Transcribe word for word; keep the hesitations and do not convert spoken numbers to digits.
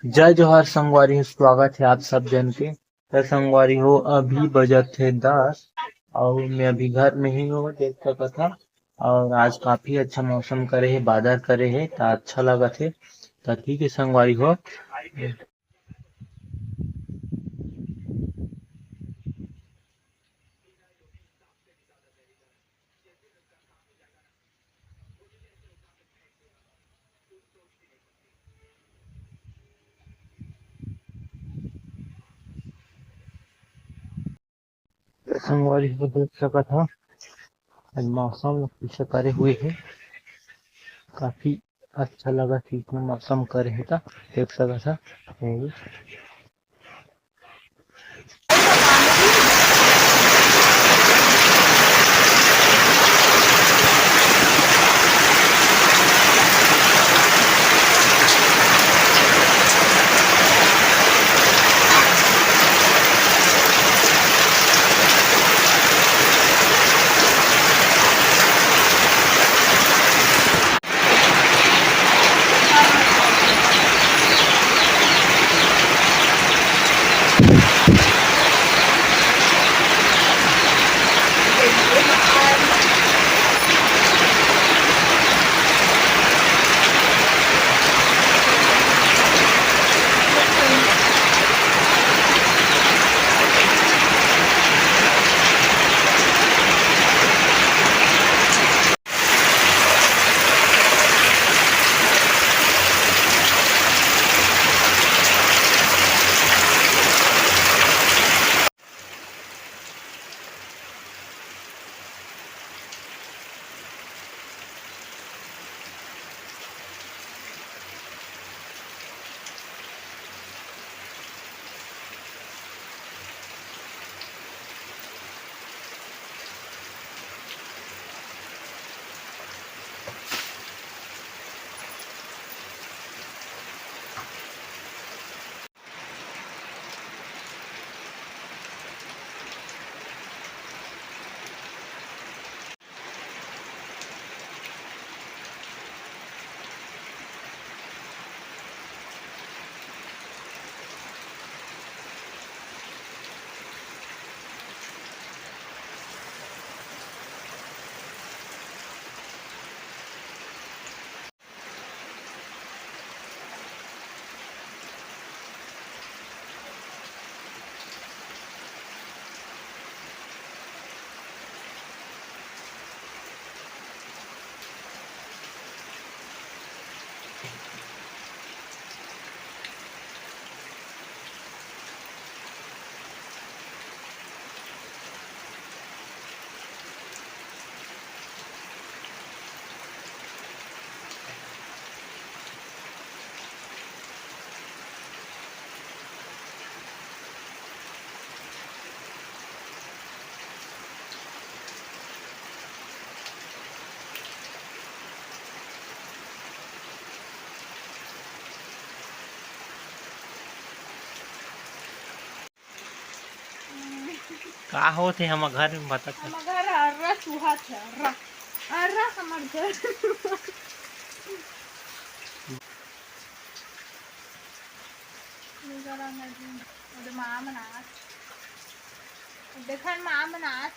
जय जोहार संगवारी हो, स्वागत हे आप सब झन के। त संगवारी हो, अभी बजत हे दस अउ मैं अभी घर में ही हूँ, देख सकत हा। अउ आज काफी अच्छा मौसम करे हे, बादर करे हे, त अच्छा लगत हे। त ठीक हे संगवारी हो, संगवारी हो देख सकत हा, आज मौसम कइसे करे हुए हे, काफी अच्छा लगत हे, इसमें मौसम करे हे त देख सकत हा। का होत हे हमर घर में, बता त। हमर घर अर्रा सुहात हे, अर्रा। अर्रा हमर घर। ये जरा मैं भी, ओदे माँ मन आत। देखन माँ मन आत।